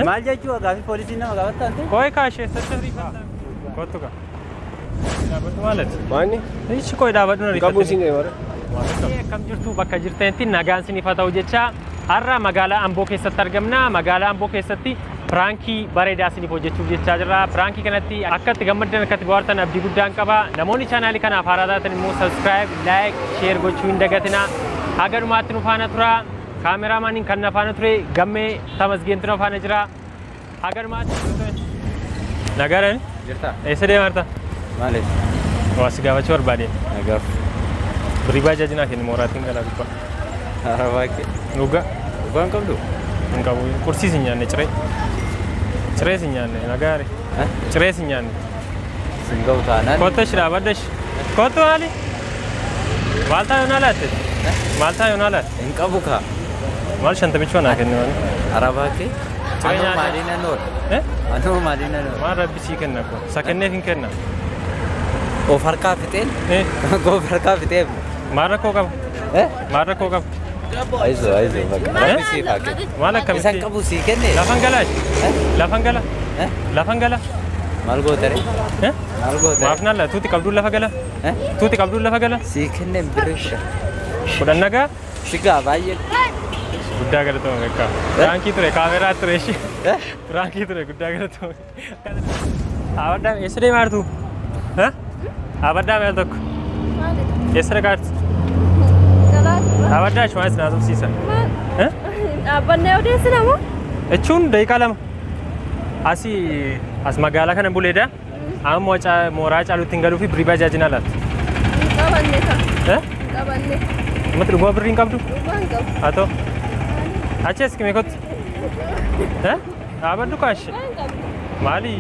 Maal jechuu gaaffii poolisiin nama gaafattan ta'e? Koo'ee kaashee satti ariifattaa. Kottu kaa. Dhaabadhu maalati? Maanni? Ishi koo'ee dhaabadhu na Qabuun siin deema. Akkam jirtu bakka jirtanitti nagaan isiniif haa ta'u jecha har'a magaalaa Amboo keessatti argamna. Magaalaa Amboo keessatti piraankii bareedaa isiniif hojjechuuf jechaa jirra. Piraankii kanatti akka itti gammaddan akka itti bohaartan abdii guddaan qaba. Namoonni chaanaalii kanaaf haaraa taatan immoo subscribe, like, share gochuu hin dagatinaa. Haga dhumaatti nu faana tura. Kaameraamaaniin kan na faana ture Gammee Tamasgeentu na faana jira. Haga dhumaatti. Nagaadhaan? Jirtaa? Eessa deemaa jirta? Maaliif? Waa si gaafachuu barbaadeen. Nagaaf. Birrii baajaaji naa kenni mooraatiin galaa gubbaa. Arabaa kee. Dhugaa. Dhugaa hin qabdu? Hin qabu. Qursiis hin nyaanne ciree. Cirees hin nyaanne nagaare. Cirees hin nyaanne. Sin ga'u taanaan. Kottu achi dhaabadhu achi. Kottu maali? Maal ta'a yoonaa laatte? Maal ta'a yoonaa laatte? Hin qabu kaa. Maal shantamichi naa kenni maali? Arabaa kee. Ciree Anuu nyaanne. maaliin nan oola? Anuu maaliin nan oola? Maal rabbi sii kenna kun? Isa kenneef hin kenna. Of harkaa fixeen? Of harkaa fixeen. Maal rakkoo qaba? Maal rakkoo qaba? Aizo aizo bakka. Rabbi siif haa kennu. Maal akkamitti? Isan qabu sii kenne? Lafan galaa achi. Lafan gala. Lafan gala. Maal gootare? Maal gootare? Maaf naan laa tuuti qabduun lafa gala. Tuuti qabduun lafa gala. Sii kenneen birrii kudha. Kudhan nagaa. Sigaa baay'ee. Guddaa galatooma kakkaa. Piraankii ture kaameraa ture ishee. Piraankii ture guddaa galatooma. Abaddaa eessa deemaa jirtu? Abaddaa meel tokko. Eessa dhaqaa jirtu? Abaddaa ishuma isin haasofsiisa. Dhaabbannee odeessina moo? Jechuun daqiiqaa lama. Asii as magaalaa kana buleedha. Amma mooraa caaluutti hin galuu fi birrii bajaajii naa laata. Hin qabanne kaa. Hin qabanne. Ammatti dhugaa birrii hin qabdu? Dhugaa hin qabu. Haa ta'u. Achi as qimee kottu. Dhaabadhu kaashe. Maali?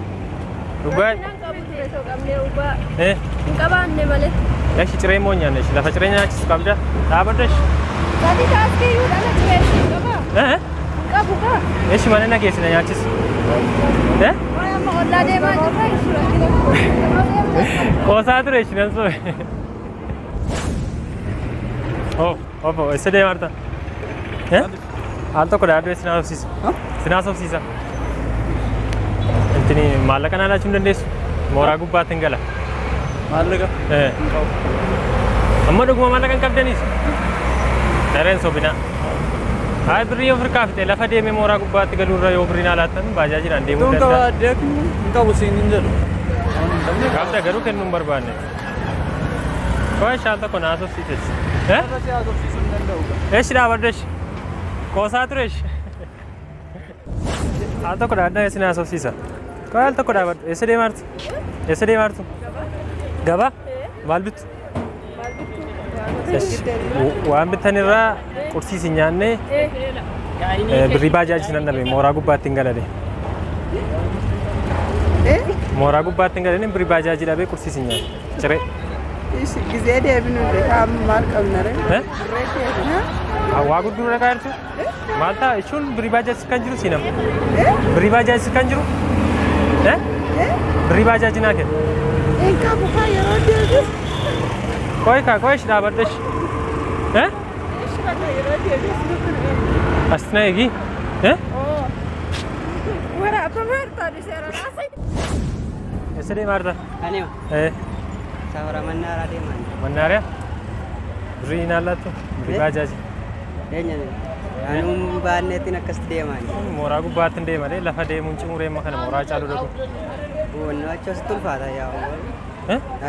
Dhugaa. Hin qabu ture soo qabnee dhugaa. Hin qabaanne malee. Eshi ciree immoo hin nyaanne eshi lafa ciree nyaachisu qabda. Dhaabadhu eshi. Gadi taaskiyyuu dhala ciree hin qabaa. Hin qabu kaa. Eshi mana na geessina nyaachisu. Waan amma ollaa deemaa jirra eshi rakkina. Qoosaa ture eshi nan sobe. Oh, obbo eessa deemaa jirta? Al tokko dhaabdee sin haasofsiisa. Sin haasofsiisa. Intini maallaqa naa laachuu hin dandeessu? Mooraa gubbaatti hin gala. Maallaqa? Hin qabu. Amma dhuguma maallaqa hin qabdaniis? Dareen sobinaa. Haa birrii of harkaa fixe lafa deemee mooraa gubbaatti galuurra yoo birrii naa laattan baajaajiidhaan deemuu Tuun danda'a. qaba deeku hin qabu siin hin jedhu. Qabda garuu kennuu hin barbaanne. Koo ishaan tokko na haasofsiises. Irra si haasofsiisuu hin danda'u. Eshi dhaabadhu eshi. Qoosaa ture eshi. Al tokko dhaabadhu isin haasofsiisa. Koo al tokko dhaabadhu. Eessa deemaa jirtu? Eessa deemaa jirtu? Gabaa? Maal bittu? Waan bittan irraa qursiis hin nyaanne birrii baajaajii nan dhabe mooraa gubbaatti hin galane. Mooraa gubbaatti hin galane birrii baajaajii dhabee qursiis hin nyaanne. Ciree. Gisee deebinu qaama maal qabna ree? Birree deebina. Waa gurguruu dhaqaa jirtu? Maal ta'a jechuun birrii baajaajii kan jiru siinama. Birrii baajaajii kan jiru? Birrii baajaajii naa kenna. Hin qabu kaa yeroo deebisu. Kooyi kaa kooyi ishi dhaabadhu ishi. Asitti na eegi. Waraabama hirtaa dhiseera laasai. Eessa deemaa jirta? Ani safara mannaaraa deemaa jira. Mannaariyaa? Birrii naan laattu? Birrii baajaajii. Eenyu? Anuun baanneetiin akkasitti deemaa jira. Mooraa gubbaatti hin deemalee lafa deemuun cimuree amma kana mooraa caaluu dhaqu. Boonnoo achi asitti ulfaata yaa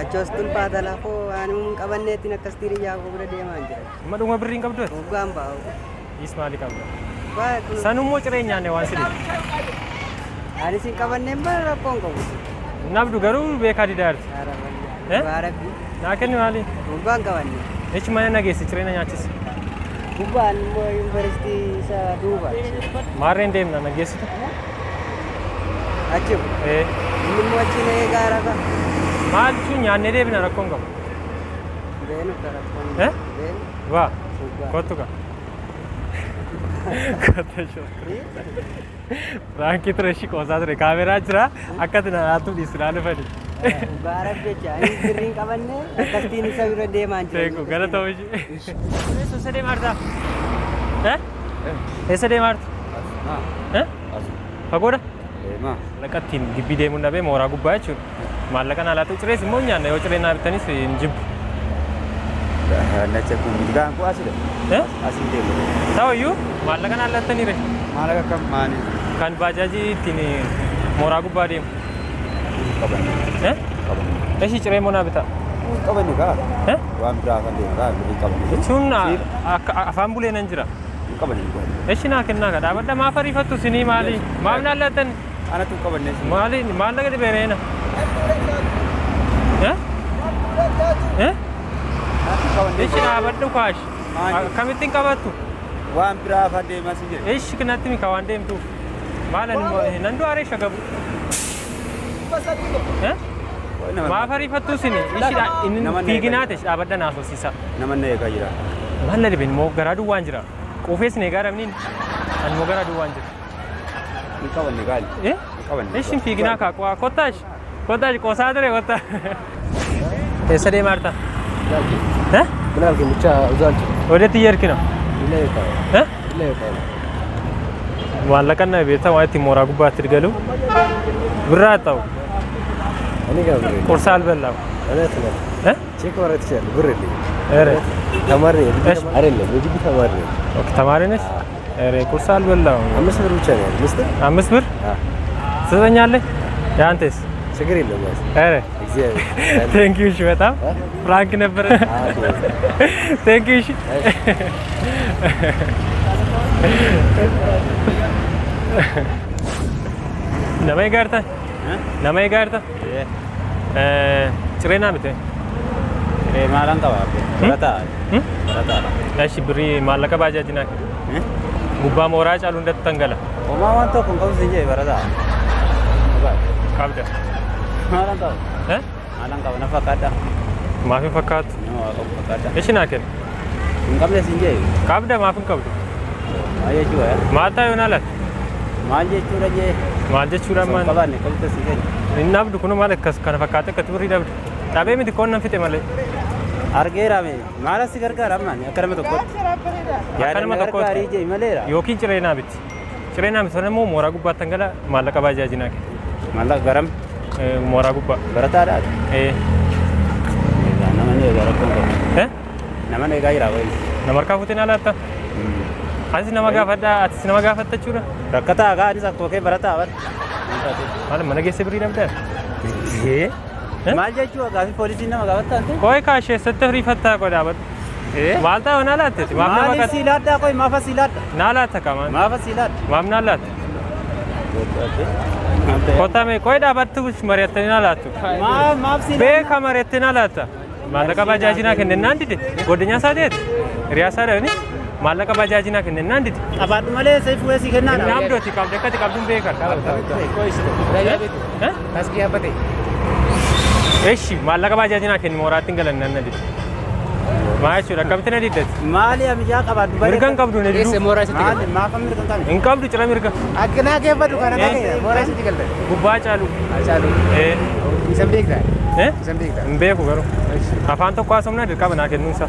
Achi asitti ulfaata lafoo anuun qabanneetiin akkasitti hiriyyaa koo bira deemaa jira. Amma dhuguma birrii hin qabdu? Dhugaan baa'u. Is maali qabda? Sanummoo ciree nyaanne waan sidhe. Anis hin qabanneen bara rakkoo hin qabu. Nabdu garuu beekaa didaa jirti. Baarabbi. Naa kenni maali? Dhugaan qabanne. Jechi mana na geessi ciree na nyaachisi. Gubbaan immoo yuunivarsiitii isa duuba. Maarreen deemna na geessitu? Achi. Inni immoo achi na eegaa rafa. Maal jechuun nyaannee deebina rakkoo hin qabu. Beenu ka rakkoon. Beenu. Waa. Kottu ka. Kottu ishee. Piraankii ture ishii qoosaa ture kaameraa jira akka ati na laattuuf dhiistu naa dhufani. Baarabbi jecha ani birrii hin qabanne akkasitiin isa bira deemaa jira. Beeku galatooma ishee. Eessa deemaa jirta? Eessa deemaa jirtu? Fagoodha? Maallaqa ittiin gibbii deemuun dhabee mooraa gubbaa jechuudha. Maallaqa naa laatu cirees immoo nyaanna yoo ciree naa bitanis hin jibbu. Ta'uyyuu maallaqa naa laattaniire. Maallaqa kam maani? Kan baajaajii ittiin mooraa gubbaa deemu. Qabanne. Eshi ciree immoo naa bitaa. Qabanne kaa? Waan biraa kan deemu kaa birrii qabanne. Jechuun afaan bulee nan jira. Qabanne. Eshi naa kennaa ka dhaabadha maaf ariifattu sinii maali? Maaf naan laattan? Anatu qabanne. Maali maallaqa dhibeereena? Eshi dhaabadhu kaash. Akkamittiin qabattu? Waan biraa afaan deemaa si jedhe. Eshi kanatti mika waan deemtuuf. Maal nan du'aaree shagabu. Maaf ariifattu sinii? Eshi inni fiiginaate dhaabadha naasosiisa. Namanna eegaa jira. Maal na dhibeen moo garaa duwwaan jira. Quufees ne gaaramniin ani moo garaa duwwaan jira. Hin qabanne gaali. Hin qabanne. Eshi fiiginaa kaa kottaash kottaash qoosaa ture kottaa. Eessa deemaa jirta? ምን አልከኝ? ብቻ እዛ አልችልም። ወዴት እየሄድክ ነው? Maallaqan na beektaa waan ittiin mooraa gubbaatti galu birraa ta'u. እኔ ጋር ብር የለም። ቁርስ አልበላም። እውነት ነው። check ማድረግ ትችላለህ። ብር የለኝም። ኧረ ተማሪ ነኝ። አይደለም የግቢ ተማሪ ነኝ። okay ተማሪ ነሽ? ኧረ ቁርስ አልበላም። 5 ብር ብቻ ነው ያለኝ። ምስጥ 5 ብር ትሰጠኛለህ? የአንተስ? ችግር የለም። ኧረ እግዚአብሔር thank you። እሺ በጣም prank ነበረ። thank you። እሺ Nama eegaa Nama eegaa jirta? Ciree naa bite. Ciree maalan qaba? Barataadha. Barataadha. Eshi birrii maallaqa baajaajii naa kenni. Gubbaa mooraa caalu hundatti dhangala. Homaa waan tokko hin qabu siin jedhe barataa. Qabda. Maalan qaba? Maalan qaba na fakkaadha. Maaf hin fakkaatu? Nama waa qabu fakkaadha. Eshi naa kenni. Hin qabne siin jedhe. Qabda maaf hin qabdu? Maal jechuudha? Maal ta'a yoon alatti? Maal jechuudha jee? Maal jechuudha maal? Qabaanne qabda siin jedhe. Inni dhabdu kun maal akkas kana fakkaate akkatti birrii dhabdu. Dhabee miti koon nan fixe malee. Argeera mee maal asi gargaara ammaan akka nama tokkotti. Akka nama tokkotti. Jee maleera. Yookiin ciree naa biti. Ciree naa biti immoo mooraa gubbaatti dhangala maallaqa baajaajii naa kenni. Maallaqa garam? Mooraa gubbaa. Barataadha? Ee. Nama ni eegaa rakkoon qabu. Nama ni eegaa jira wayi. Nama harkaa fuutee naa laatta? Atis nama gaafadhaa atis nama gaafatta jechuudha. Rakkataa gaa anis akkuma kee barataa bar. Maal mana geesse birrii dhabdaa? Maal jechuudha gaaffii poolisiin nama gaafattaa ante? Kooyi kaashee eessatti hiriifattaa godhaa bar. Maal ta'a naa laatteti? Maaf nama Maaliif si laaddaa kooyi maafa si laadda? Naa laatta qamaan. Maafa si laadda? Maaf naa laatta? Kottaa mee kooyi dhaabattu mari'attanii naa laattu. Maaf si laadda? Beeka mari'attee naa laatta. Maallaqa baajaajii naa kennennaan dide. Godinyaa isaa ta'eeti. Hiriyaa isaa dhawni. Maallaqa baajaajii naa kennennaan dide. Qabaadhu malee seefu weesii kennaadha. Inni abdooti qabdi akkati qabduun beekan. Eshi maallaqa baajaajii naa kenni mooraatti hin galan nan dide. Maal jechuudha akkamitti na diddati? Maali ammayyaa qabaadhu malee. Mirga hin qabdu na diduu. Maali maafa mirga hin qabne? Hin qabdu cira mirga. Akkanaa keeffadhu kana dhagee mooraa isitti galte. Gubbaa caalu. Caalu. Isan beektaa? Isan beektaa? Hin beeku garuu. Afaan tokko haasofnaa dirqama naa kennuunsa.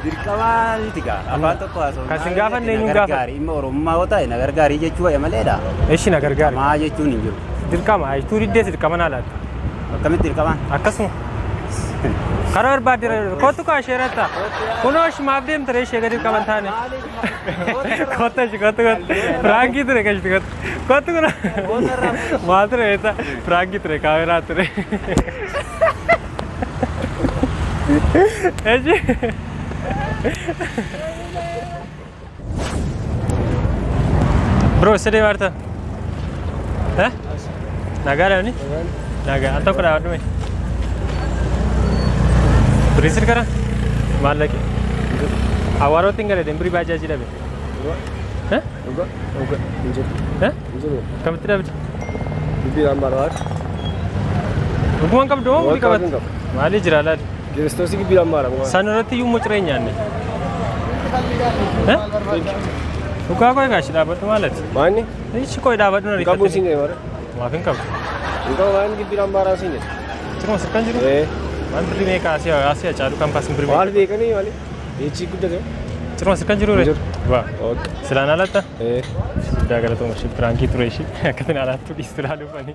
Dirqama miti gaa afaan tokko haasofnaa. Kan sin gaafanne eenyuun gaafa? Gargaarii dhimma Oromummaa yoo ta'e na gargaarii jechuu wayya maleedha. Eshi na gargaari. Maa jechuun hin jiru. Dirqama tuu diddees dirqama naa laatta. Akkamitti dirqama? Akkasuma. Karaa barbaadde kottu kaa isheeratta. Kunoo maaf deemte ree ishee gadi qaban taane. Kottu ishee kottu kottu. Firaankii ture kan ishee kottu. Kottu kuna. Maal ture beektaa? Firaankii ture kaameraa ture. Eshi. Bro, eessa deemaa jirta? Nagaa dhabni? Nagaa. Al tokko dhaabadhu mee. Birrii sirkara? Maallaqi. Awwaarootti hin galee birrii baajaajii dhabe. Dhugaa? Dhugaa. Hin jiru. Akkamitti dhabde? Dubbiidhaan barbaadu. Dhugumaan qabdu moo birrii qabatte? Maali jira laali? Kiristoosii gibbiidhaan maaramu. San irratti iyyuu muciree hin nyaanne. Dhugaa koo egaa ishee dhaabadhu maalati? Maanni? Ishi koo dhaabadhu na Qabuun siin jedhe mara. Maaf hin qabdu? Hin qabu waan gibbiidhaan maaraa siin jedhe. Siruma sirkan jiru? Waan birrii meeqa asii asii caalu kan paasin birrii Maal beekanii maali? Jechi guddate. Ciruma sirkan jiru re? Jiru. Waa. Okay. Silaan alatta? Ee. Guddaa galatooma ishee piraankii ture ishee akkatiin alaattuu dhiistu ilaaluufani.